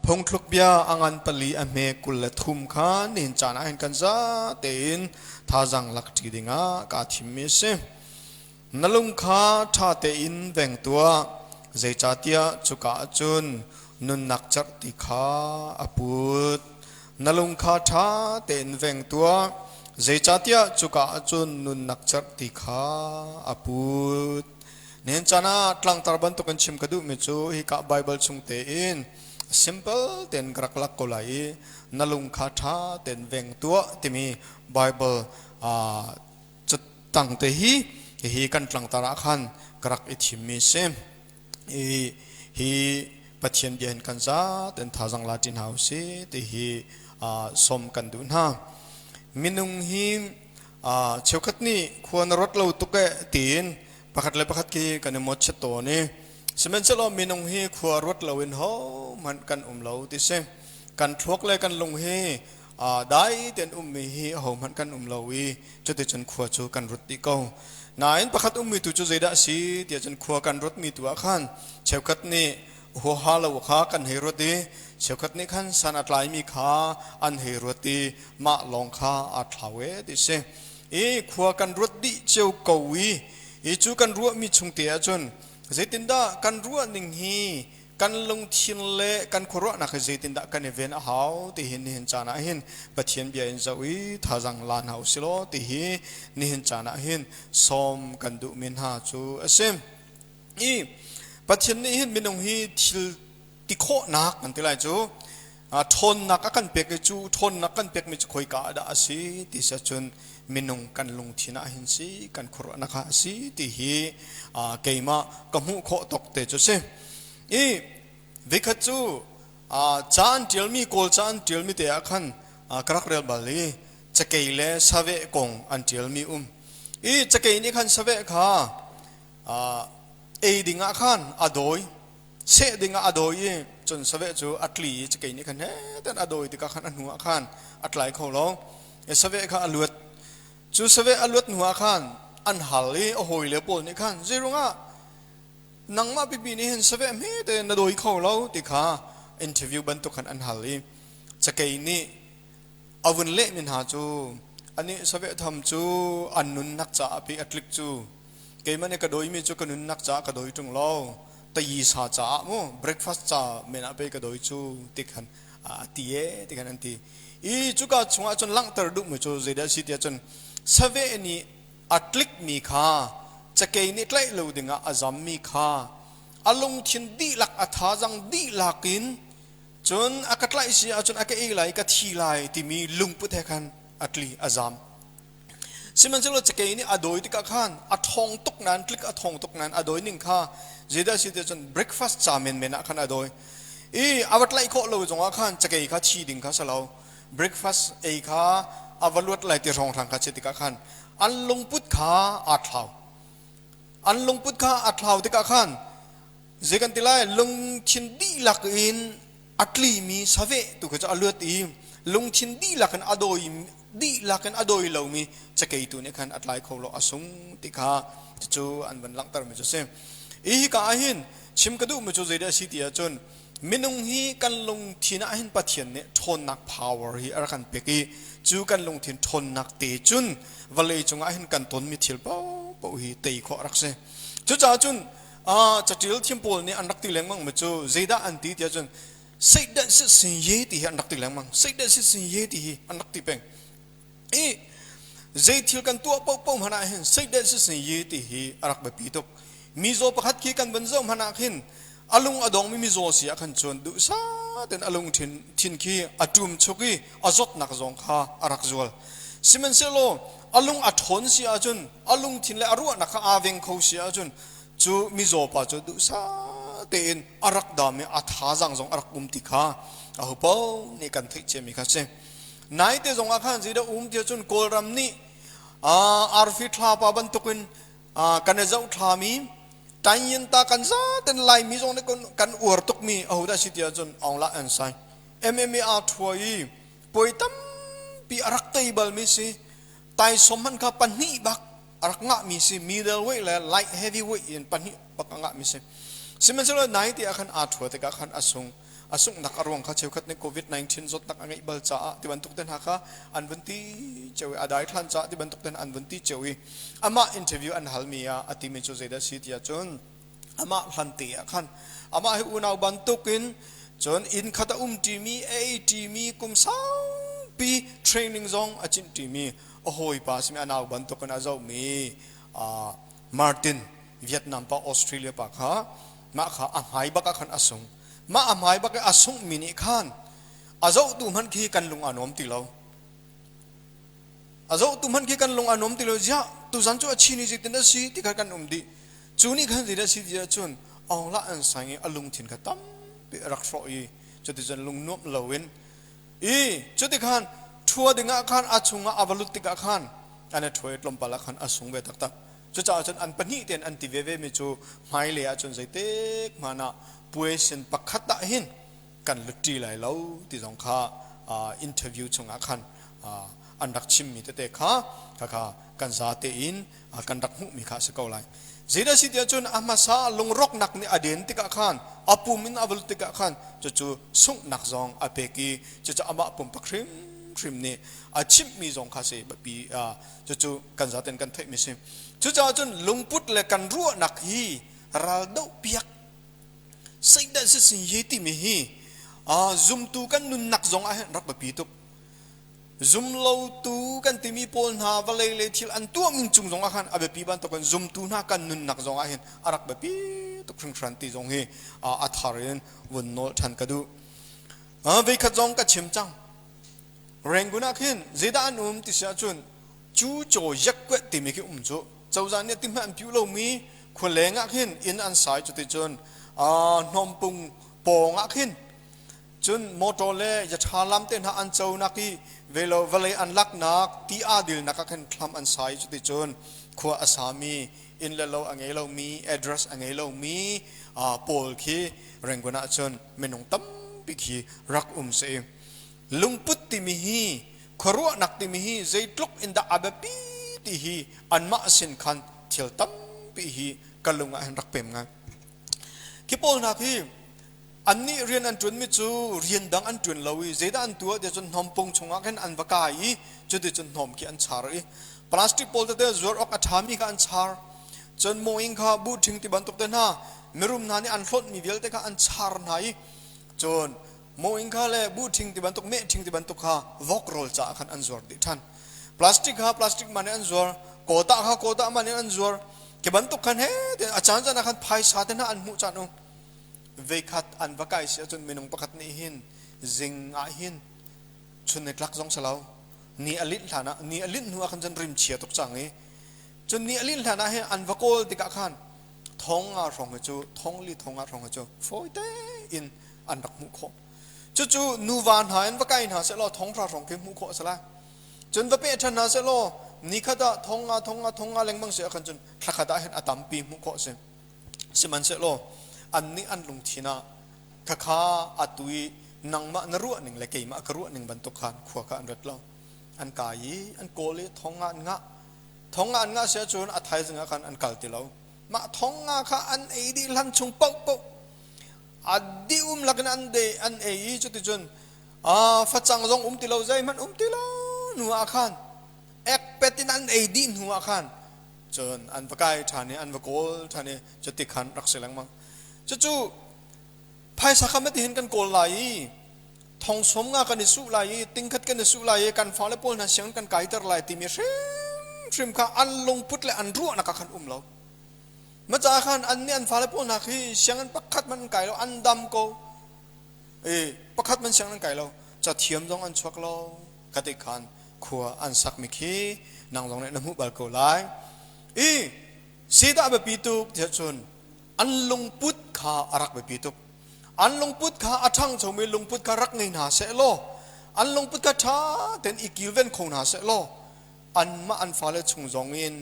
Phungthluk bia a ngan pali a hme 23 kha nihin caan ah hin kan za tein thazaang lak ṭi dingah kaa thimmi a si. Na lung kha ṭha tein veng tuah, zeicahtiah cuka ah cun nunnak cerhti kha a put. Na lung kha ṭha tein veng tuah, zeicahtiah cuka ah cun nunnak cerhti kha a put. Nihin caan ah tlangtar bantukin chim ka duhmi cu hika Baibal chung tein simple tein ka rak lak ko lai i na lung kha ṭha tein veng tuah timi Baibal catang te hi hihi kan tlangtar ah khan ka rak i thimmi si. I hi Pathian bia hin kan za ten thazang la ṭi hna usih ti hi sawm kan duh hna. Minung hi cheukhat nih khua na ruat lo tuk eh tiin pakhat le pakhat khi kan i mawtchiat tawn i sihmanhsehlaw minung hi khua ruat lo in hohmanh kan um lo ti si. Kan thluak le kan lung hi dai tein ummi hi ahohmanh kan um lo i cuticun khua cu kan ruat dih ko. Nain pakhat ummi tu cu zeidah a si tiah cun khua kan ruatmi tu ah khan cheukhat nih huaha lo kha kan hei ruat i cheukhat nih khan san a tlaimi kha an hei ruat i mah lawng kha aa thlau e ti si. I khua kan ruat dih cio ko i i cu kan ruahmi chung te ahcun zeitindah kan ruah ning hi kan lungthin le kan khuaruahnak hi zeitindah kan i ven a hau ti hi nihin caan ah hin Pathian bia in zoh i thazang la hna usilaw ti hi nihin caan ah hin sawm kan duhmi hna cu a si. I Pathian nih hin minung hi thil ti khawhnak kan ti lai cu ṭhawnnak a kan pek i cu ṭhawnnak kan pekmi cu khoika ah dah a si ti si ahcun minung kan lungthin ah hin si kan khuaruahnak ah a si ti hi keimah ka hmuh khawh tawk te cu si. I vikhat cu ca an ṭialmi Kawl ca an ṭialmi te ah khan ka rak rel bal i cakei le saveh kong an ṭialmi um. I cakei nih khan saveh kha ei ding ah khan a dawi seh ding ah a dawi i cun saveh cu a tli i cakei nih khan heh a dawi tikah khan a hnu ah khan a tlai kho lo. Saveh kha a luat. Cu saveh a luat hnu ah khan an hal i a hawile pawl nih khan zeiruangah nangmah pipi nih hin saveh hme te na dawi kho lo ti kha interview bantuk khan an hal i cakei nih a vun lehmi hna cu anih saveh tham cu an nunnak caah pi a tlik cu keimah nih ka dawimi cu ka nunnak caah ka dawi ṭung lo tayi sa caah mu breakfast ca men ah pei ka dawi cu ti khan a ti e ti khan an ti i cuka chungah cun langhter duhmi cu zeidah a si tiah cun saveh nih a tlikmi kha cakei nih tlaih lo dingah a zammi kha a lungthin dihlak a thazang dihlak in cun a ka tlaih si ahcun a ka ei lai ka thi lai timi lungput he khan a tli a zam. Sihmanhsehlaw cakei nih a dawi tikah khan a ṭhawng tuk nain tlik a thawng tuk nain a dawi ning kha zeidah si tiah cun breakfast ca menmen ah khan a dawi i a va tlaih khawh lo zongah khan cakei kha thi ding kha si lo. Breakfast ei kha a va luat lai ti hrawnghrang kha si tikah khan an lungput kha aa thlau. An lungput kha aa thlau tikah khan zei kan ti lai lungthin dihlak in a tlimi saveh tu kha cu a luat i lungthin dihlak in a dawi dihlak in a dawi lomi cakei tu nih khan a tlai kho lo a sung ti kha cucu an van langhtermi cu a si. Hi hika ah hin chim ka duhmi cu zeidah a si ti ahcun minung hi kan lungthin ah hin Pathian nih ṭhawnnak power hi a rak kan pek i cu kan lungthin ṭhawnnak te cun vawlei cungah hin kan tonmi thil paohpaoh hi tei khawh a rak si. Cucaah cun caṭial thiam pawl nih an rak ti lengmang mi cu zeidah an ti tiah cun Satan si sin ye ti hi an rak ti lengmang. Satan si sin ye ti hi an rak ti peng. I zei thil kan tuah paohpaoh hmanh ah hin Satan si sin ye ti hi a rak biapi tuk. Mizaw pakhat khi kan van zoh hmanh ah khin a lung a dongmi mizaw si ah khan cun duhsah tein a lungthin thin khi a ṭum chuk i a zawtnak zong kha a rak zual. Sihmanhsehlaw a lung a ṭhawn si ahcun a lungthin le a ruahnak kha aa veng kho si ahcun cu mizaw pa cu duhsah tein a rak dam i a thazaang zong a rak um ti kha aho paoh nih kan theih ciami kha a si. Naite zong ah khan zeidah um tiah cun Kawlram nih arfi thlapa bantukin kan i zohthlami Taingyinta kan zaten Laimi zong nih kan uar tukmi ahodah si tiah cun Aung La N Sai MMA aa thua i puai tampi a rak tei balmi si taisawm hmanh kha pahnih bak a rak ngahmi si middleweight le light heavyweight in pahnih bak a ngahmi si. Sihmanhsehlaw nai ti ah khan aa thua tikah khan a sung. A sunghnak a ruang kha cheukhat nih COVID-19 zawtnak a ngeih bal caah ti bantuk te hna kha an vun ti cio i a daithlan caah ti bantuk te hna an vun ti cio i amah interview an halmi ah a timi cu zeidah a si tiah cun amah hlan te ah khan amah hi unau bantukin cun inn khat a um ṭimi ei ṭimi kum saupi training zong a cinh ṭimi a hawipa simi a nau bantukin a zohmi Martin Vietnam pa Australia pa kha mah kha a hmai bak ah khan a sung. Mah a hmai bak i a sunghmi nih khan a zohtu hmanh khi kan lung a nuam ti lo. A zohtu hmanh khi kan lung a nuam ti lo. Ziah tuzan cu a chin i zeitin a si ti kha kan um dih. Cu nih khan zeidah a si ti ahcun Aung La An Sang i a lungthin kha tampi a rak hrawh i cuticun lung nuamh loin i cutikhan ṭhua dingah khan a chungah a va lut tikah khan an i ṭhua i tlawmpal ah khan a sung ve taktak. Cucaah cun an pahnih tein an ti veve mi cu hmailei ah cun zeitik hmanh ah puaisin pakhat ah hin kan lut ṭi lai lo ti zong kha interview chungah khan an rak chimmi tete kha khakha kan zate in kan rak hmuhmi kha a si ko lai. Zeidah si tiah cun a hmasa lungrawknak nih a den tikah khan a pum in a vul tikah khan cucu sunghnak zong a pek i cucu amah pumpak hrimhrim nih a chimhmi zong kha si biapi cucu kan zaten kan theihmi si. Cucaah cun lungput le kan ruahnak hi raldoh piak Satan sisin hi timi hi zumtu kan nunnak zong ah hin rak biapi tuk. Zumlotu kan timi pawl hna vawlei le thil an tuahning cung zong ah khan a biapi bantukin zumtu hna kan nunnak zong ah hin a rak biapi tuk hringhran ti zong hi a thar in vun nawl ṭhan ka duh. Veikhat zong ka chim cang. Rangoon ah khin zeidah an um ti si ahcun cu caw yakkuat timi khi um cu cozah nih ti hmanh an piu lomi khualeng ah khin inn an sai cuticun hnawmpung pawng ah khin cun motor le yatha lam te hna an conak i velo vawlei an laknak ti aa dilnak ah khin thlam an sai cuticun khua a sami inn le lo a ngei lomi address a ngei lomi pawl khi Rangoon ah cun minung tampi khi rak um si. Lungput timi hi khuaruahnak timi hi zeitluk in dah a biapi ti hi anmah sin khan thil tampi hi ka lung ah hin rak pem ngai. Khi pawl hna khi annih rian an ṭuanmi cu rian dang an ṭuan lo i zeidah an tuah tiah cun hnawmpung chungah khin an va kai i cuticun hnawm khi an char i plastic pawl tete zuar awk a ṭhami kha an char. Cun mawing kha buhṭhing ti bantuk te hna mirum hna nih an hlonhmi vialte kha an char hna i cun mawing kha le buhṭhing ti bantuk mehṭhing ti bantuk kha vok rawl caah khan an zuar dih ṭhan. Plastic kha plastic man in an zuar, kawtah kha kawtah man in an zuar. Khi bantuk khan he a caan caan ah khan phaisa te hna an hmuh caan um. Veikhat an va kai si ahcun minung pakhat nih hin zing ah hin chun ni tlak zong si lo ni a linh hlan ah ni a linh hnu ah khan cun rim chia tuk cang i cun ni a linh hlan ah hin an va kawl tikah khan thong nga hrawng hi cu thong li thong nga hrawng hi cu fawi tein an rak hmuh khawh. Cucu nuva hna in va kai hna sehlaw thong hra hrawng khi hmuh khawh a si lai. Cun va peh ṭhan hna sehlaw nikhat ah thong nga thong nga thong nga lengmang si ahkhan cun thlakhat ah hin a tampi hmuh khawh a si. Sihmanhsehlaw annih an lungthin ah khakha atu i nangmah na ruah ning le keimah ka ruah ning bantuk khan khua kha an rat lo. An kai i an kawl i thong nga an ngah. Thong nga an ngah si ahcun a thaizing ah khan an kal ti lo. Mah thong nga kha an ei dih hlan chung paohpaoh a dih um lakin an de an ei i cuticun facang zong um ti lo zeihmanh um ti lo hnu ah khan ekpet in an ei dih hnu ah khan cun an va kai ṭhan i an va kawl ṭhan i cuti khan rak si lengmang. Cucu phaisa kha mati hin kan kawl lai i thong sawm nga kan i suh lai i tingkhat kan i suh lai i kan fale pawl hna siang kan kaiter lai timi hrimhrim kha an lungput le an ruahnak ah khan um lo. Ma ca khan an nih an fale pawl hna khi sianginn pakhat man an kai lo an dam ko. E pakhat man sianginn an kai lo cathiam zong an chuak lo kha khan khua an sakmi khi nang zong nih na hmuh bal ko lai. I zeidah biapi tuk tiah cun an lungput kha a rak biapi tuk. An lungput kha a ṭhangchomi lungput kha rak ngei hna seh law an lungput kha ṭha tein i kilven kho hna seh law anmah an fale chung zong in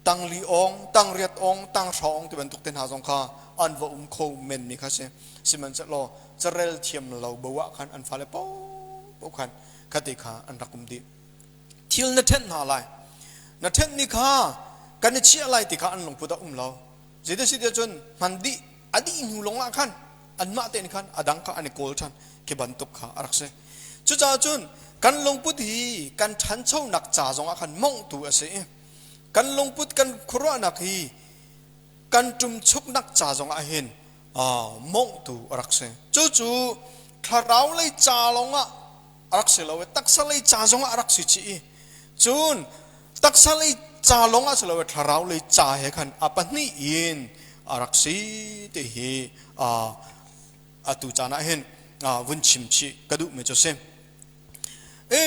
tangli ong, tangriat ong, tanghra ong ti bantuk te hna zong kha an va um kho men mi kha si. Sihmanhsehlaw carel thiam lo bo ah khan an fale paohpaoh khan khati kha an rak um dih. Thil na ṭhenh hna lai. Na ṭhenhmi kha kan i chiah lai ti kha an lungput ah um lo. Zeidah si tiah cun hman dih a dih hnu lawng ah khan Anmah tein khan a dang kha an i kawl ṭhan. Khi bantuk kha a rak si. Cucaah cun kan lungput hi kan ṭhanchonak ca zongah khan monghtu a si i kan lungput kan khuaruahnak hi kan ṭumchuknak ca zongah hin monghtu a rak si. Cucu thlarau lei ca lawngah a rak si lo i taksa lei ca zongah a rak si chih i cun taksa lei ca lawngah si lo i thlarau lei ca he khan a pahnih in a rak si ti hi atu caan ah hin vun chim chih ka duhmi cu si. I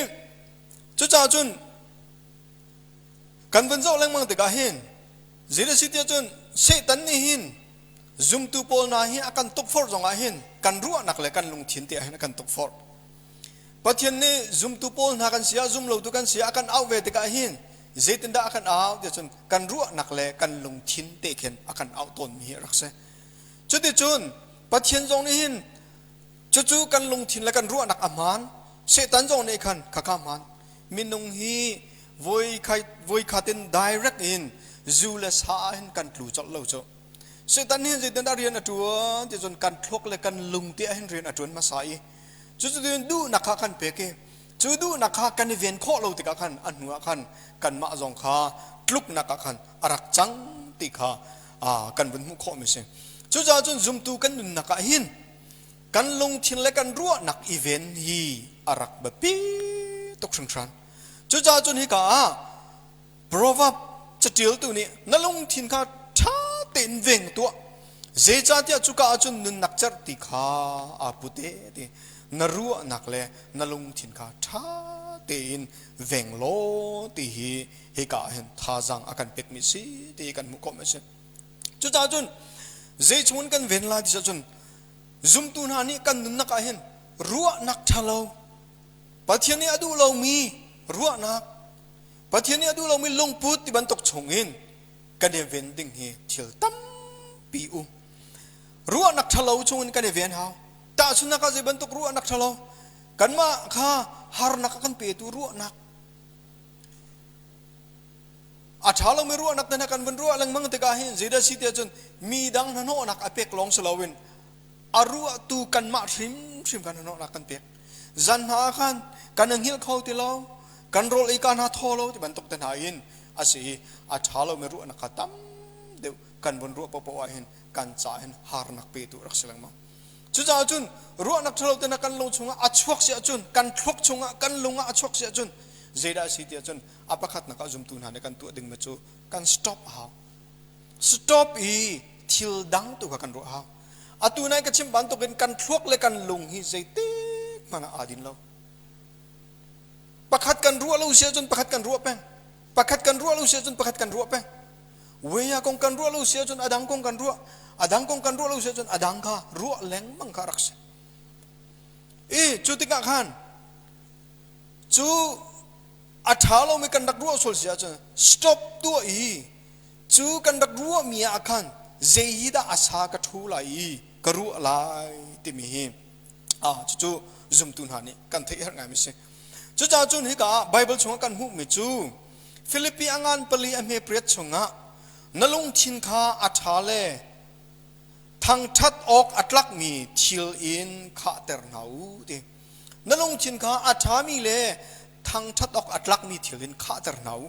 cucaah cun kan vun zoh lengmang tikah hin zeidah si tiah cun Satan nih hin zumtu pawl hna hi a kan tukforh zongah hin kan ruahnak le kan lungthin te ah hin a kan tukforh. Pathian nih zumtu pawl hna kan si ah zumlotu kan si ah a kan auh ve tikah hin zeitindah a kan auh tiah cun kan ruahnak le kan lungthin te khin a kan auh tawnmi hi a rak si. Cuticun Pathian zong nih hin cucu kan lungthin le kan ruahnak a hmaan. Satan zong nih khan khakha hmaan. Minung hi voi khatin direct in zu le sa ah hin kan tlu colh lo cu. Satan hin zeitindah rian a ṭuan ti cun kan thluak le kan lung te ah hin rian a ṭuan hmasa i cucu duhnak kha kan pek i cu duhnak kha kan i ven khawh lo tikah khan a hnu ah khan kanmah zong kha tluknak ah khan a rak cang ti kha kan vun hmuh khawhmi si. Cucaah cun zumtu kan nunnak ah hin kan lungthin le kan ruahnak i ven hi a rak biapi tuk hringhran. Cucaah cun hika ah Proverb caṭialtu nih na lungthin kha ṭha tein veng tuah, zeicahtiah cuka ah cun nunnak cerhti kha aa put e ti. Na ruahnak le na lungthin kha ṭha tein veng law ti hi hika ah hin thazaang a kan pekmi si ti kan hmuh khawhmi a si. Cucaah cun zei chungin kan ven lai ti cun zumtu hna nih kan nunnak ah hin ruahnak ṭhalo, Pathian nih a duh lomi ruahnak, Pathian nih a duh lomi lungput ti bantuk chungin kan i ven ding hi thil tampi um. Ruahnak ṭhalo chungin kan i ven hau. Tahchunhnak ah zei bantuk ruahnak ṭhalo? Kanmah kha harnak a kan petu ruahnak, a ṭha lomi ruahnak te hna kan vun ruah lengmang tikah hin zeidah si tiah cun mi dang hnahnawhnak a pek lawng si loin a ruahtu kanmah hrimhrim kan hnahnawhnak kan pek. Zan hna ah khan kan i hngilh kho ti lo, kan rawl ei ka hna thaw lo ti bantuk te hna in a si i a ṭha lomi ruahnak kha tam deuh kan vun ruah paohpaoh ah hin kan ca hin harnak petu rak si lengmang. Cucaah cun ruahnak ṭhalo te na kan lung chungah a chuak si ahcun kan thluak chungah kan lung ah a chuak si ahcun zeidah a si ti ahcun a pakhatnak ah zumtu hna nih kan tuah dingmi cu kan stop a hau. Stop i thil dang tu kha kan ruah hau. Atu nai ka chim bantukin kan thluak le kan lung hi zeitik hmanh ah aa din lo. Pakhat kan ruah lo si ahcun pakhat kan ruah peng. Pakhat kan ruah lo si ahcun pakhat kan ruah peng. Weya kong kan ruah lo si ahcun a dang kong kan ruah. A dang kong kan ruah lo si ahcun a dang kha ruah lengmang kha rak si. I cu tikah khan cu a ṭha lomi kan rak ruah sual si ahcun stop tuah i cu kan rak ruahmi ah khan zei hi dah a sa ka ṭhu lai i ka ruah lai timi hi cucu zumtu hna nih kan theih herh ngaimi si. Cucaah cun hika ah Bible chungah kan hmuhmi cu Filipi a ngan pali a hme pariat chungah na lungthin kha a ṭha le thangṭhat awk a tlakmi thil in khahter hna u ti. Na lungthin kha a ṭhami le thangṭhat awk a tlakmi thil in khahter hna u.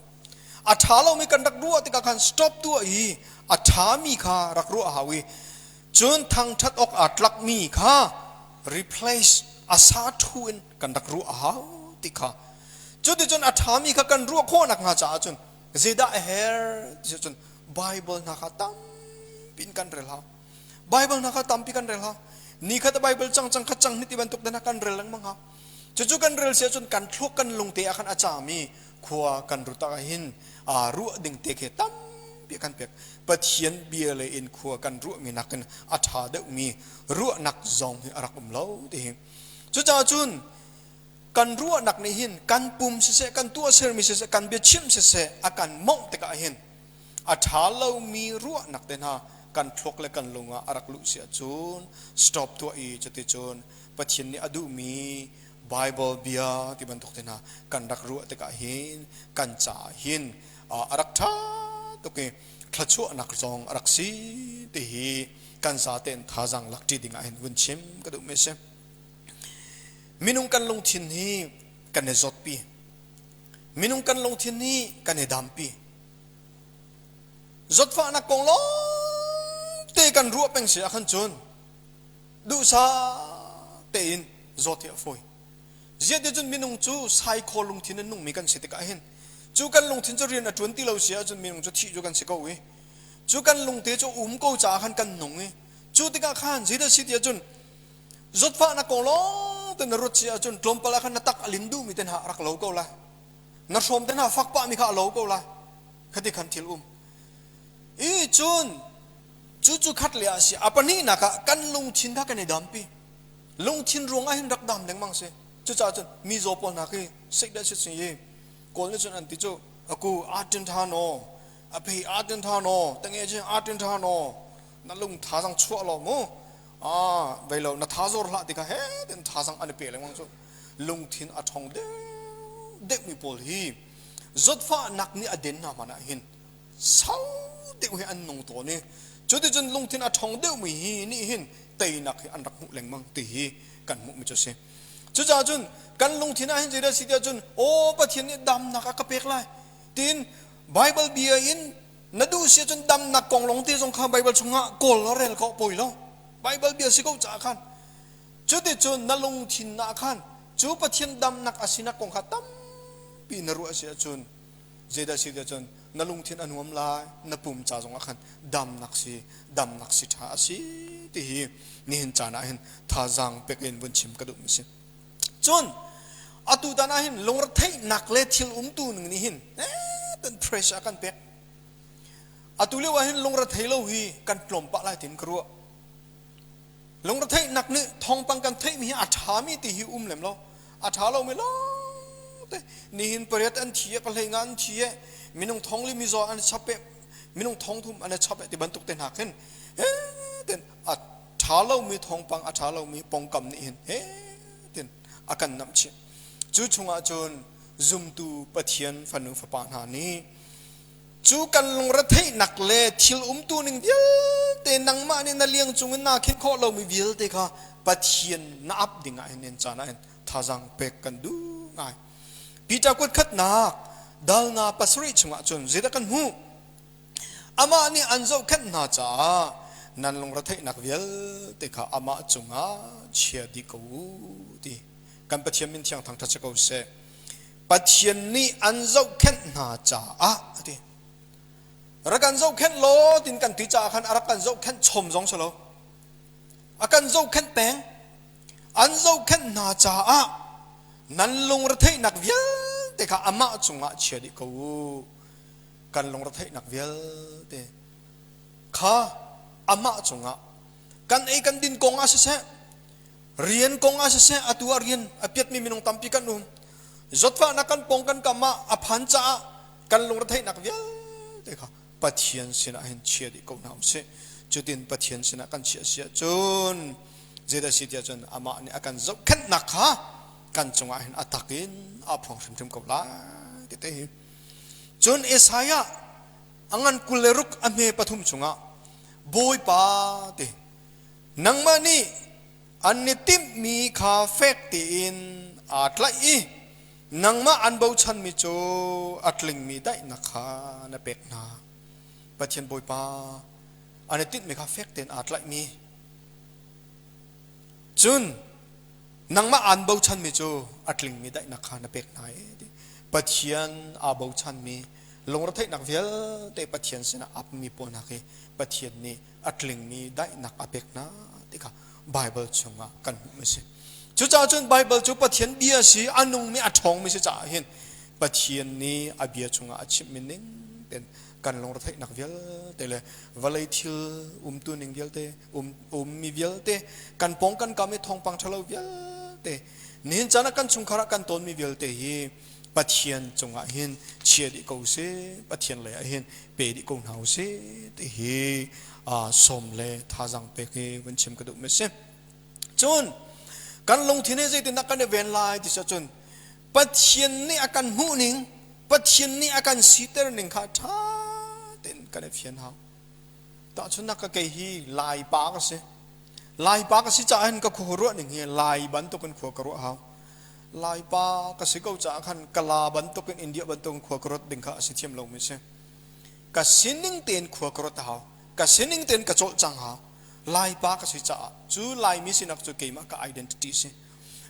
A ṭha lomi kan rak ruah tikah khan stop tuah i a ṭhami kha rak ruah hau i cun thangṭhat awk aa tlakmi kha replace a sa ṭhu in kan rak ruah a hau ti kha. Cuticun a ṭhami kha kan ruah khawh nakhnga caah cun zeidah a herh ti cun Bible hna kha tampi in kan rel hau. Bible hna kha tampi kan rel hau. Nikhat Bible cang cang khat cang ni ti bantuk te hna kan rel lengmang hau. Cucu kan rel si ahcun kan thluak kan lungte ah khan a cami khua kan rut ah hin ruah ding te khi tampi kan pek. Pathian bia le in khua kan ruahmi nakin a ṭha deuhmi ruahnak zong hi a rak um lo ti hi. Cucaah cun kan ruahnak nih hin kan pum siseh kan tuahsermi siseh kan biachim siseh a kan mawngh tikah hin a ṭha lomi ruahnak te hna kan thluak le kan lung ah a rak luh si ahcun stop tuah i cuticun Pathian nih a duhmi Bible bia ti bantuk te hna kan rak ruah tikah hin kan caah hin a rak ṭha tuk i thluachuahnak zong a rak si ti hi kan zaten thazang lakṭi ding ah hin vun chim ka duh mi si. Minung kan lungthin hi kan i zawtpi. Minung kan lungthin hi kan i dampi. Zawtfahnak kong lawng te kan ruah peng si ahkhan cun duhsah tein zawt hi a fawi. Ziah cun minung cu saikhaw lungthin in nungmi kan si tikah hin cu kan lungthin cu rian a ṭuan ti lo si ahcun minung cu thih cu kan si ko i cu kan lungte cu um ko caah khan kan nung i cu tikah khan zeidah si ti ahcun zawtfahnak kong lawng te na ruat si ahcun tlawmpal ah khan na tak a lin duhmi te hna rak lo ko lai, na hrawm te hna fak pahmi kha a lo ko lai, khati khan thil um i cun cu cu khat le ah si. A pahnihnak ah kan lungthin kha kan i dampi. Lungthin ruang ah hin rak dam lengmang si. Cucaah cun mi zaw pawl hna khi sik dah si i kawl nih cun an ti cu aku atin tha no a phi atin tha no tange chin atin tha no na lung thazang chuah lo mu a vei lo na tha zor hlah ti kha he tin thazang an i pe lengmang cu. Lungthin a ṭhong deuh deuh mi pawl hi zawtfahnak nih a den hna hmanh ah hin sau deuh hi an nung tawn i cuticun lungthin a ṭhong deuhmi hi nih hin teinak hi an rak hmuh lengmang ti hi kan hmuhmi cu a si. Cucaah cun kan lungthin ah hin zeidah si tiah cun aw Pathian nih damnak a ka pek lai tiin Bible bia in na duh si ahcun damnak kong lawng te zong kha Bible chungah kawl law rel ko pawi lo. Bible bia si ko caah khan cuticun na lungthin ah khan cu Pathian damnak a sinak kong kha tampi na ruah si ahcun zeidah si tiah cun na lungthin a nuam lai, na pum ca zong ah khan damnak si damnak si ṭha a si ti hi nihin caan ah hin thazaang pek in vun chim ka duhmi si. Cun atu tan ah hin lungretheihnak le thil umtu ning nih hin tan pressure a kan pek. Atu lio ah hin lungrethei lo hi kan tlawm pah lai tin ka ruah. Lungretheihnak nih thawngpang kan theihmi hi a ṭhami ti hi um lem lo, a ṭha lomi lawngte. Nihin pariat an thi e, pahlei nga an thi e, minung thong li mizaw an chap e, minung thong thum an chap e ti bantuk te hna khin he tin a ṭha lomi thawngpang, a ṭha lomi pongkam nih hin he tin a kan namh chih. Cu chungah cun zumtu Pathian fanu fapa hna nih cu kan lungretheihnak le thil umtu ning vialte, nangmah nih na liang cungin naa khinh khawh lomi vialte kha Pathian na ap ding ah hin caan ah hin thazaang pek kan duh ngai. Peter kuat khatnak dal nga pasarih chungah cun zeidah kan hmuh? Amah nih an zohkhenh hna caah nan lungretheihnak vialte kha amah cungah chia dih ko u ti. Kan Pathian min thiang thangṭhat si ko seh. Pathian nih an zohkhenh hna caah a ti. Rak kan zohkhenh law tin kan ti caah khan a rak kan zohkhenh chom zong si lo. A kan zohkhenh peng. An zohkhenh hna caah nan lungretheihnak vialte kha amah cungah chia dih ko u. Kan lungretheihnak vialte kha amah cungah kan ei kan din kong ah siseh, rian kong ah siseh, atu ah rian a piatmi minung tampi kan um. Zawtfahnak kan pong kan kam ah a phan caah kan lungretheihnak vialte kha Pathian sinah hin chia dih ko hna usih. Cutin Pathian sinah kan chiah si ahcun zeidah si tiah cun amah nih a kan zohkhenhnak kha kan cungah hin a tak in aa phuang hrimhrim ko lai ti te hi. Cun Isaiah a ngan 26 a hme pathum chungah Bawipa ti nangmah nih an i timhmi kha fek tein aa tlaih i nangmah an bochanmi cu a tlingmi daihnak kha na pek hna. Pathian Bawipa an i tinhmi kha fek tein aa tlaihmi, cun nangmah aan bochanmi cu a tlingmi daihnak kha na pek hna i ti. Pathian aa bochanmi, lungretheihnak vialte Pathian sinah apmi pawl hna khi Pathian nih a tlingmi daihnak a pek hna ti kha Bible chungah kan hmuh a si. Cucaah cun Bible cu Pathian bia si, a nungmi, a ṭhawngmi si caah hin Pathian nih a bia chungah a chimhmi ning tein kan lungretheihnak vialte le vawlei thil umtu ning vialte, um ummi vialte, kan pawng kan kam i thawngpang ṭhalo vialte, nihin caan ah kan chungkhar ah kan tawnmi vialte hi Pathian cungah hin chia dih ko sih, Pathian lei ah hin pe dih ko hna usih ti hi sawm le thazang pek hi vun chim ka duh mi si. Cun kan lungthin hi zeitindah kan i ven lai ti cun Pathian nih a kan hmuh ning, Pathian nih a kan siter ning kha ṭha tein kan i fian hau. Tahchunhnak ka kei hi Lai pa ka si. Lai pa ka si caah hin ka khua ruah ning hi Lai bantukin khua ka ruah hau. Lai pa ka si ko caah khan Kala bantukin India bantukin khua ka ruat ding kha a si thiam lomi si. Ka sining tein khua ka ruat a hau. Ka sining tein ka cawlcang hau. Lai pa ka si caah cu Laimi sinak cu keimah ka identity si.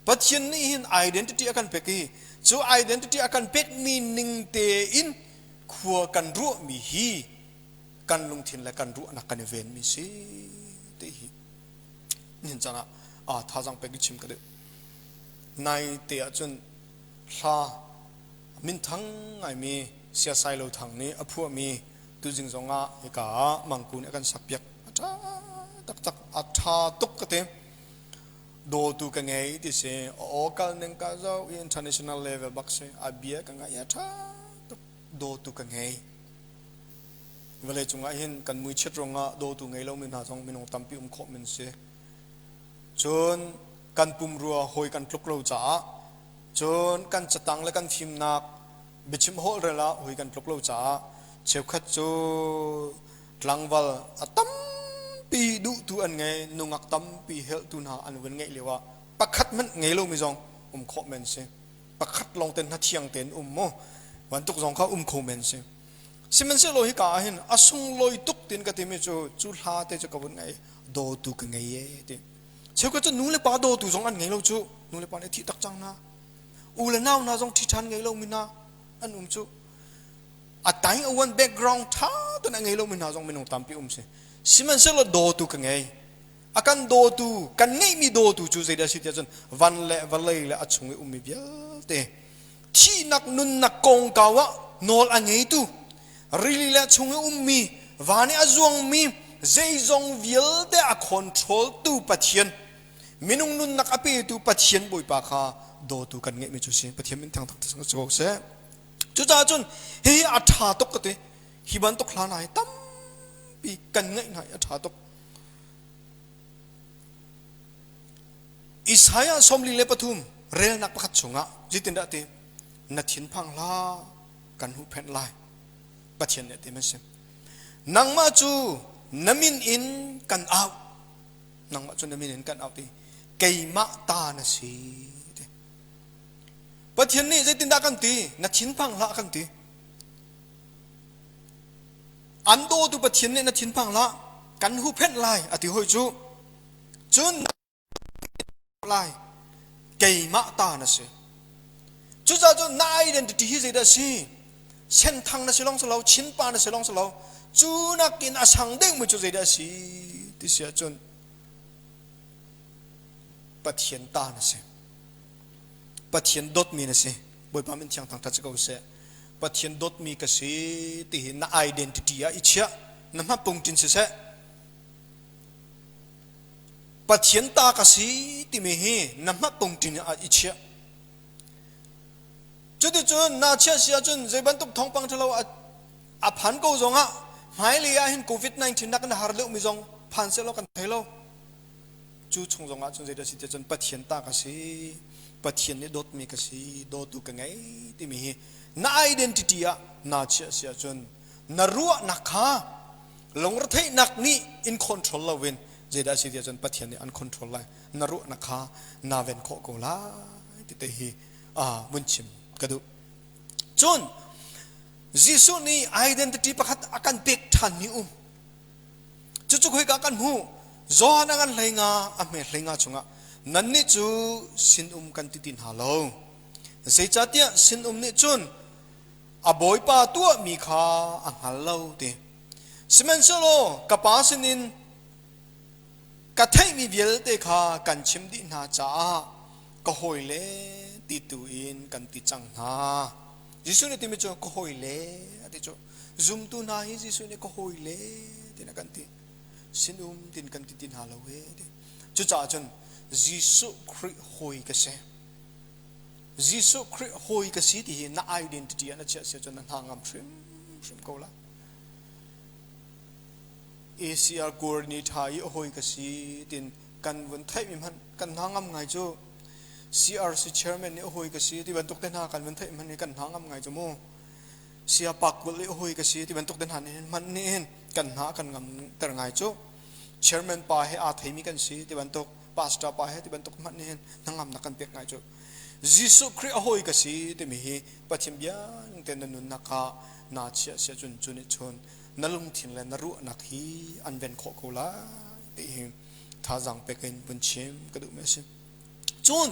Pathian nih hin identity a kan pek i cu identity a kan pekmi ning tein khua kan ruahmi hi kan lungthin le kan ruahnak kan i venmi si ti hi nihin caan ah thazaang pek i chim ka duh. Nai te ahcun hla minthang ngaimi Siasai Lo Thang nih a phuahmi tuzing zongah hika ah Mangku nih a kan sakpiak. A ṭha taktak, a ṭha tuk ka ti. Dawtu ka ngei ti si. A aw kal ning ka zoh i international level bak si. A bia ka ngaih a ṭha tuk. Dawtu ka ngei. Vawlei cungah hin kan muichiat ruangah dawtu ngei lomi hna zong minung tampi um khawh men si. Cun kan pumrua hawi kan tluk lo caah cun kan catang le kan fimnak biachim holhrel ah hawi kan tluk lo caah cheukhat cu tlangval a tampi duhtu an ngei nungak tampi helhtu hna an vun ngeih lio ah pakhat hmanh ngei lomi zong um khawh men si pakhat lawng ten hnathiang tein um mu bantuk zong kha um kho men si sihmanhsehlaw hika ah hin a sunglawi tuk tin ka timi cu cu hla te cu ka vun ngei dawtu ka ngei e ti cheukhat cu nu le pa dawtu zong an ngei lo cu nu le pa nih thi tak cang na u le nau hna zong thi ṭhan ngei lo mi hna an um cu a tai a wan background ṭha ten a ngei lo mi hna zong minung tampi um si sihmanhsehlaw dawtu ka ngei a kan dawtu kan ngeihmi dawtu cu zeidah si tiah cun van le vawlei le a chung i ummi vialte thihnak nunnak kongkau ah nawl a ngeitu rili le chung i ummi van i a zuangmi zeizong vialte a control tu Pathian minung nunnak a petu Pathian Bawipa kha dawtu kan ngeihmi cu si Pathian min thang tak si ko seh cucaah cun hihi a ṭha tuk ka ti hi bantuk hla hna hi tampi kan ngeih hna hi a ṭha tuk Isaiah 43 relnak pakhat chungah zeitindah ti na thinphang hlah kan huhphenh lai Pathian nih a ti man si nangmah cu na min in kan au nangmah cu na min in kan au ti keimah ta na si ti Pathian nih zeitindah kan ti na thinphang hlah kan ti An dawtu Pathian nih na thinphang hlah, kan huhphenh lai a ti hoi cu. Cun lai keimah ta na si. Cucaah cun na identity hi zeidah si? Senthang na si long si lo, Chinpa na si long si lo. Cu nakin a sang deuhmi cu zeidah si ti si ahcun Pathian ta na si. Pathian dawtmi na si. Bawipa min thiang thangthat si ko seh. Pathian dawtmi ka si ti hi na identity ah i chiah na hmapungtin siseh Pathian ta ka si timi hi na hmapungtin ah i chiah cuticun na chiah si ahcun zei bantuk thawngpang ṭhalo a phan ko zongah hmailei ah hin COVID-19 nak in har deuhmi zong phan sehlaw kan thei lo cu chung zongah cun zeidah si tiah cun Pathian ta ka si Pathian nih dawtmi ka si dawtu ka ngei timi hi na identity ah naa chiah si ahcun na ruahnak kha lungretheihnak nih in control loin zeidah si tiah cun Pathian nih an control lai na ruahnak kha naa ven khawh ko lai ti te hi vun chim ka duh cun Jesuh nih identity pakhat a kan pek ṭhanmi um Cucu khoika kan hmuh? Johan a ngan hleinga a hme hleinga chungah nannih cu sinum kan ti ti hna lo. Zeicahtiah sinum nih cun a bawipa tuahmi kha a hngal lo ti. Sihmanhsehlaw ka pa sinin ka theihmi vialte kha kan chim dih hna caah ka hawile ti tu in kan ti cang hna. Jesuh nih timi cu ka hawile a ti cu. Zumtu hna hi Jesuh nih ka hawile tin a kan ti. Sinum tin kan ti ti hna lo he ti. Cucaah cun Jesuh Khrih hawi ka si. Jesuh Khrih hawi ka si ti hi na identity ah na chiah si cun na hna ngam hrim hrim ko la. ACR coordinator i hawi ka si tin kan vun theih mi hmanh kan hna ngam ngai cu CRC chairman nih hawi ka si ti bantuk te hna kan vun theih hmanh hi kan hna ngam ngai cu mu. Siapak kulh i hawi ka si ti bantuk te hna nih hin hmanh nih hin kan hna kan ngam ter ngai cu. Chairman pa he aa theimi kan si ti bantuk, pastor pa he ti bantuk hmanh nih hin hnangamnak kan pek ngai cu. Jesuh Khrih a hawi ka si timi hi Pathian bia ning tein na nunnak kha naa chiah si ahcun cu nih cun na lungthin le na ruahnak hi an ven khawh ko lai ti hi thazaang pek in vun chim ka duhmi a si. Cun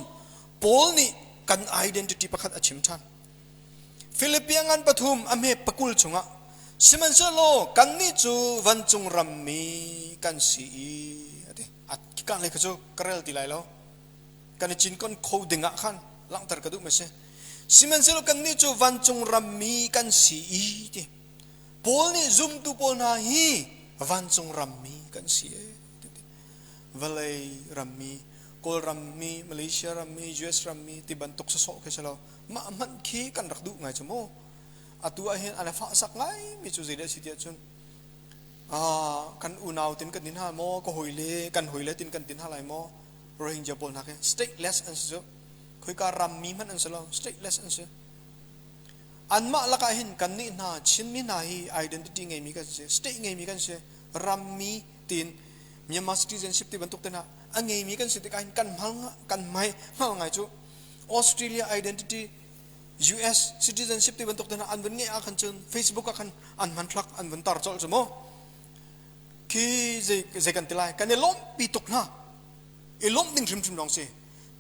Paul nih kan identity pakhat a chim ṭhan. Philippian ngan pathum a hme pakul chungah sihmanhsehlaw kannih cu vancung rammi kan si i a ti. A ka lei kha cu ka rel ti lai lo. Kan i cinkon kho ding ah khan langhter ka duh mi si. Sihmanhsehlaw kannih cu vancung rammi kan si i ti. Paul nih zumtu pawl hna hi vancung rammi kan si e. Vawlei rammi, Kawl rammi, Malaysia rammi, US rammi ti bantuk sawsawh khi si lo. Mah hmanh khi kan rak duh ngai cu mu. Atu ah hin an i fahsak ngai mi cu zeidah si tiah cun kan unau tin kan tin ha maw, ka hawile kan hawile tin kan tin ha lai maw? Rohingya pawl hna khi stateless an si cu. Khoika rammi hmanh an si lo, stateless an si. Anmah lakah hin kannih hna Chinmi hna hi identity ngeimi kan si, state ngeimi kan si, rammi tiin Myanmar citizenship ti bantuk te hna a ngeimi kan si tikah hin kan hmal kan hmai hngal ngai cu Australia identity US citizenship ti bantuk te hna an vun ngeih ah khan cun Facebook ah khan an hmanthlak an vun tar colh cu mu khi zei zei kan ti lai kan i lawmhpi tuk hna i lawmh ding hrimhrim lawng si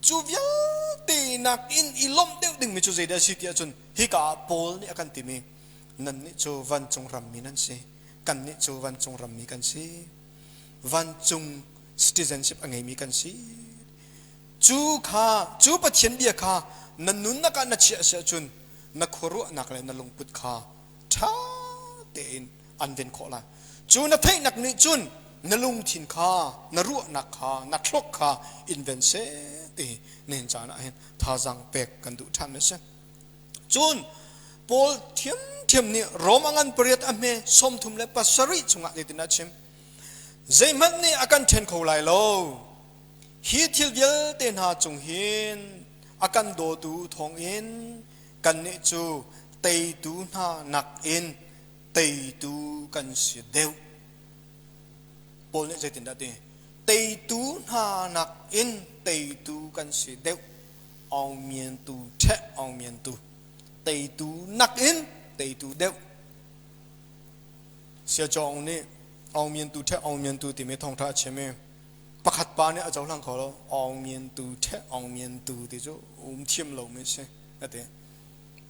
cu vialte nakin i lawmh deuh dingmi cu zeidah a si tiah cun hika ah Paul nih a kan timi nannih cu vancung rammi nan si kannih cu vancung rammi kan si vancung citizenship a ngeimi kan si cu kha cu Pathian bia kha na nunnak ah na chiah si ahcun na khuaruahnak le na lungput kha ṭha tein an ven khawh lai cu na theihnak nih cun na lungthin kha na ruahnak kha na thluak kha in ven seh ti nihin caan ah hin thazaang pek kan duh ṭhan a si cun Paul thiamthiam nih Rom a ngan pariat a hme 37 chungah zeitin a chim zeihmanh nih a kan ṭhen kho lai lo hi thil vialte hna cung hin a kan dawtu thawngin kannih cu teitu hna nakin teitu kan si deuh. Paul nih zeitindah ti? Teitu hna nakin teitu kan si deuh. Aung mian tu ṭheh aung mian tu. Teitu nakin teitu deuh. Sia Cawng nih aung mian tu ṭheh aung mian tu timi thawngṭha a chim i pakhat pa nih a cohlang kho lo. Aung mian tu ṭheh aung mian tu ti cu um thiam lomi si a ti.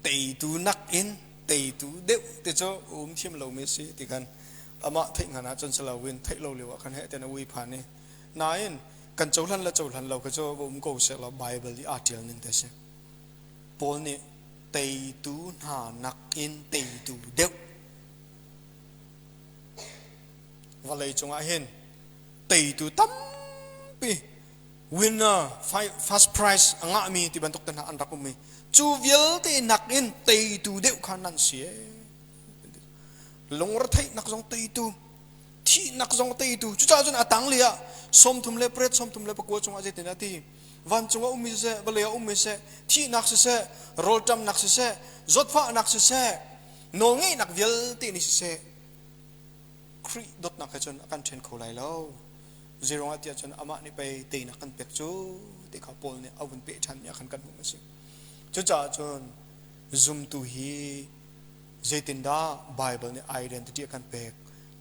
Teitu nakin teitu deuh ti cu um thiam lomi si ti khan amah theih hngan ah cun si loin theih lo lio ah khan heh tian a ui phan i nain kan cohlan le cohlan lo kha cu va um ko seh law Bible i aa ṭial ning te si. Paul nih teitu hna nakin teitu deuh vawlei cungah hin teitu tampi winner first prize a ngahmi ti bantuk te hna an rak um i cu vialte nakin teitu deuh kha nan si lungretheihnak zong teitu thihnak zong teitu cucaah cun a tang li ah 38 39 chungah zeitin a ti vancung a ummi siseh vawlei a ummi siseh thihnak siseh rawlṭamnak siseh zawtfahnak siseh nawlngeihnak vialte nih siseh Khrih dawtnak he cun a kan ṭhen kho lai lo Zeiruangah tiah cun amah nih pei teinak kan pek cu ti kha Paul nih a vun peh ṭhanmi ah khan kan hmuh a si. Cucaah cun zumtu hi zeitindah Bible nih identity a kan pek?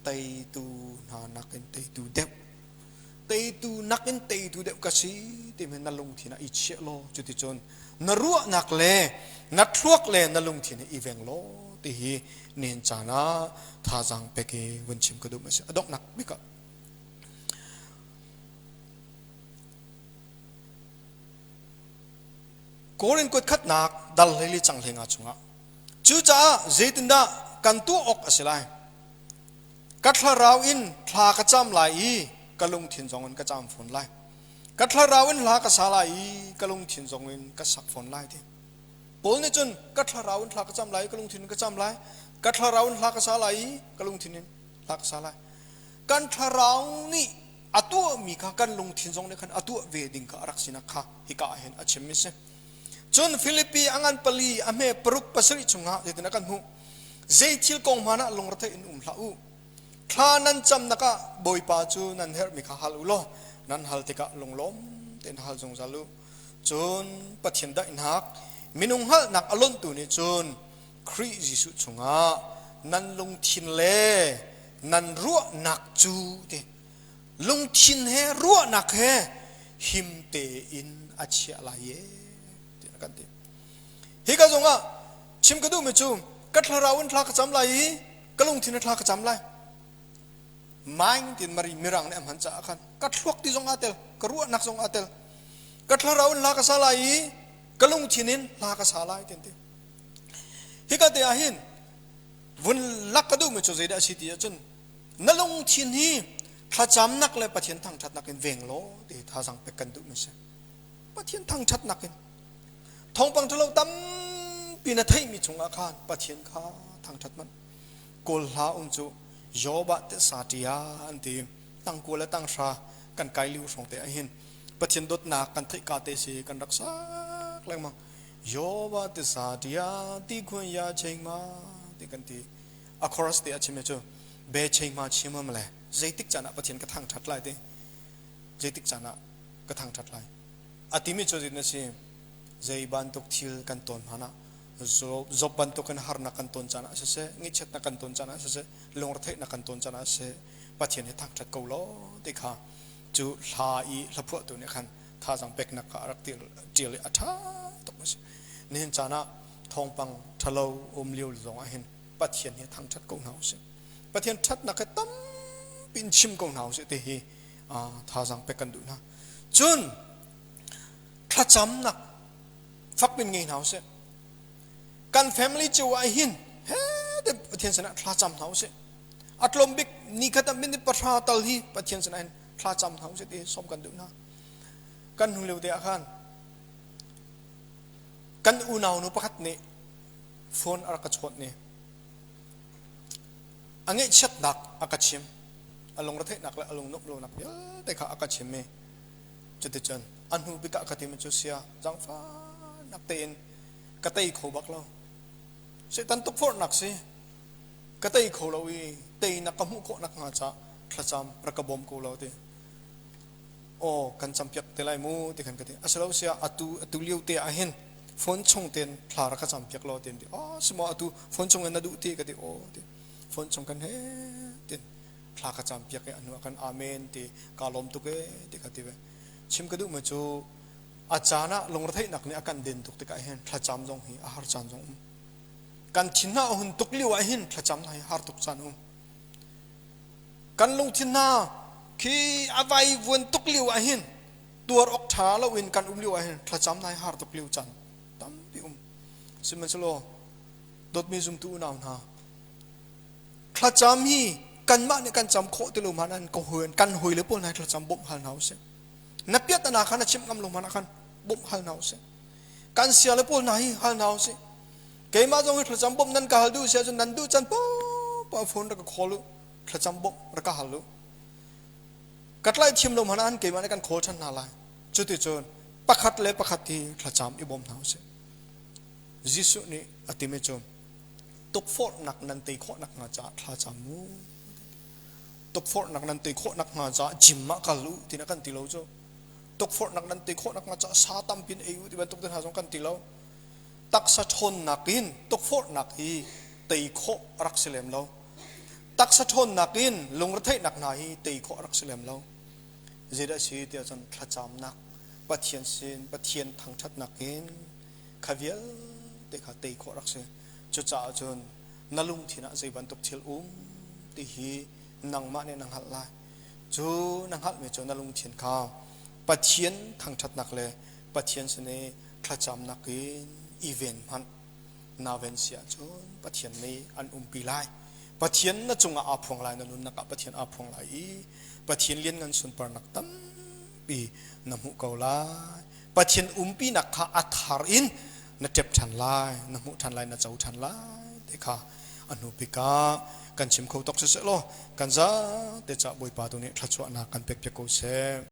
Teitu hna nakin teitu deuh. Teitu nakin teitu deuh ka si timi na lungthin ah i chiah law cuticun na ruahnak le na thluak le na lungthin hi i veng law ti hi nihin caan ah thazaang pek i vun chim ka duh a si. A donghnak bik ah Korin kuat khatnak dal hleili cang hlei nga chungah cucaah zeitindah kan tuah awk a si lai ka thlarau in thla ka cam lai i ka lungthin zong in ka cam fawn lai ka thlarau in hla ka sa lai i ka lungthin zong in ka sak fawn lai ti Paul nih cun ka thlarau in thla ka cam lai i ka lungthin in ka cam lai ka thlarau in hla ka sa lai i ka lungthin in hla ka sa lai kan thlarau nih a tuahmi kha kan lungthin zong nih khan a tuah ve ding kha a rak sinak kha hika ah hin a chimmi si. Cun Filipi a ngan pali a hme paruk pasarih chungah zeitin a kan hmuh zei thil kong hmanh ah lungrethei in um hlah u. Thla nan camnak ah Bawipa cu nan herhmi kha hal u law nan hal tikah lunglawm tein hal zungzal u. Cun Pathian daihnak minung hngalhnak a lonhtu nih cun Khrih Jesuh chungah nan lungthin le nan ruahnak cu ti lungthin he ruahnak he him tein a chiah lai e ti kan ti. Hi ka zongah chim ka duhmi cu ka thlarau in thla ka cam lai i ka lungthin in thla ka cam lai. Mind tin mari mirang nih a hman caah khan ka thluak ti zong aa tel, ka ruahnak zong aa tel. Ka thlarau in hla ka sa lai i ka lungthin in hla ka sa lai tin ti. Hika te ah hin vun lak ka duhmi cu zeidah a si ti ahcun na lungthin hi thlacamnak le Pathian thangṭhatnak in veng law ti thazaang pek kan duhmi si. Pathian thangṭhatnak in thawngpang ṭhalo tampi na theihmi chungah khan Pathian kha thangṭhat manh. Kawl hla um cu Job ah tisa ṭia an ti. Tangkua le tanghra kan kai liu hrawng te ahhin Pathian dawtnak kan theih ka te si kan rak sak lengmang. Job ah tisa ṭia ti khun ya cheng ma ti kan ti. A chorus te a chim cu be cheng ma chim am le zeitik caan ah Pathian ka thangṭhat lai ti. Zeitik caan ah ka thangṭhat lai. A timi cu zeitin a si? Zei bantuk thil kan tawn hmanh ah Job bantukin harnak kan ton caan ah siseh, ngaihchiatnak kan ton caan ah siseh, lungretheihnak kan ton caan ah siseh, Pathian hi thangṭhat ko law ti kha cu hla i hlaphuahtu nih khan thazaang peknak kha a rak ṭial i a ṭha tuk a si. Nihin caan ah thawngpang ṭhalo um lio zong ah hin Pathian hi thangṭhat ko hna usih. Pathian ṭhatnak hi tampi in chim ko hna usih ti hi thazaang pek kan duh hna. Cun thlacamnak fakpin ngei hna usih. Kan family cio ah hin he te Pathian sinah thlacam hna usih. A tlawm bik ni khat ah minute pahra tal hi Pathian sinah hin thlacam hna usih ti sawm kan duh hna. Kan hnu lio te ah khan kan unau nu pakhat nih phone a rak ka chawnh ni a ngaihchiatnak a ka chim a lungretheihnak le a lungnuamh lonak vialte kha a ka chim i cuticun a hnu bik ah ka timi cu sia zaangfahnak tein ka tei kho bak lo Satan tukforhnak si ka tei kho lo i teinak ka hmuh khawh nakhnga ca thlacam rak ka bawm ko lo ti aw kan campiak te lai mu ti khan ka ti asilo sia atu atu lio te ah hin phone chung ten thla rak ka campiak lo ti aw simo atu phone chung in na duh ti ka ti aw ti phone chung kan he tin thla ka campiak i a hnu ah kan amen ti ka lawm tuk e ti ka ti ve chim ka duh mi cu a caan ah lungretheihnak nih a kan den tuk tikah hin thlacam zong hi a har caan zong um kan thin hna a hun tuk lio ah hin thlacam hna hi har tuk caan um kan lungthin hna khi a vai vuan tuk lio ah hin tuar awk ṭha lo in kan um lio ah hin thlacam hna hi har tuk lio caan tampi um sihmanhsehlaw dawtmi zumtu unau hna Thlacam hi kanmah nih kan cam khawh ti lo hmanh an ka hawi kan hawi le pawl hna thlacam bawmh hal hna usih. Na piat na khan na chimh ngam lo hmanh ah khan bawmh hal hna usih. Kan sia le pawl hna hi hal hna usih. Keimah zong hi thlacam bawmh nan ka hal duh si ahcun nan duh can paohpaoh phone rak ka call u. Thlacam bawmh rak ka hal u. Ka tlaih thiam lo hmanh ah keimah nih kan call ṭhan hna lai. Cuticun pakhat le pakhat hi thlacam i bawm hna usih. Jesuh nih a timi cu tukforhnak nan tei khawh nakhnga caah thla cam u. Tukforhnak nan tei khawh nakhnga caah gym ah kal u tina kan ti lo cu. Tukforhnak nan tei khawh nakhnga caah sa tampin ei u ti bantuk te hna zong kan ti lo. Taksa ṭhawnnak in tukforhnak hi tei khawh a rak si lem lo. Taksa ṭhawnnak in lungretheihnak hna hi tei khawh a rak si lem lo. Zeidah si tiah cun thlacamnak Pathian sin Pathian thangṭhatnak in kha vialte kha tei khawh rak si. Cucaah cun na lungthin ah zei bantuk thil um ti hi nangmah nih na hngalh lai. Cu na hngalhmi cu na lungthin kha Pathian thangṭhatnak le Pathian sin i thlacamnak in i ven hmanh. Na ven si ahcun Pathian nih an umpi lai. Pathian na cungah aa phuang lai, na nunnak ah Pathian aa phuang lai i Pathian lianngan sunparnak tampi na hmuh ko lai. Pathian umpinak kha a thar in na ṭep ṭhan lai, na hmuh ṭhan lai, na co ṭhan lai ti kha a hnu bik ah kan chim kho tok siseh law kan zate cah Bawipa tu nih thluachuahnak kan pek piak ko seh.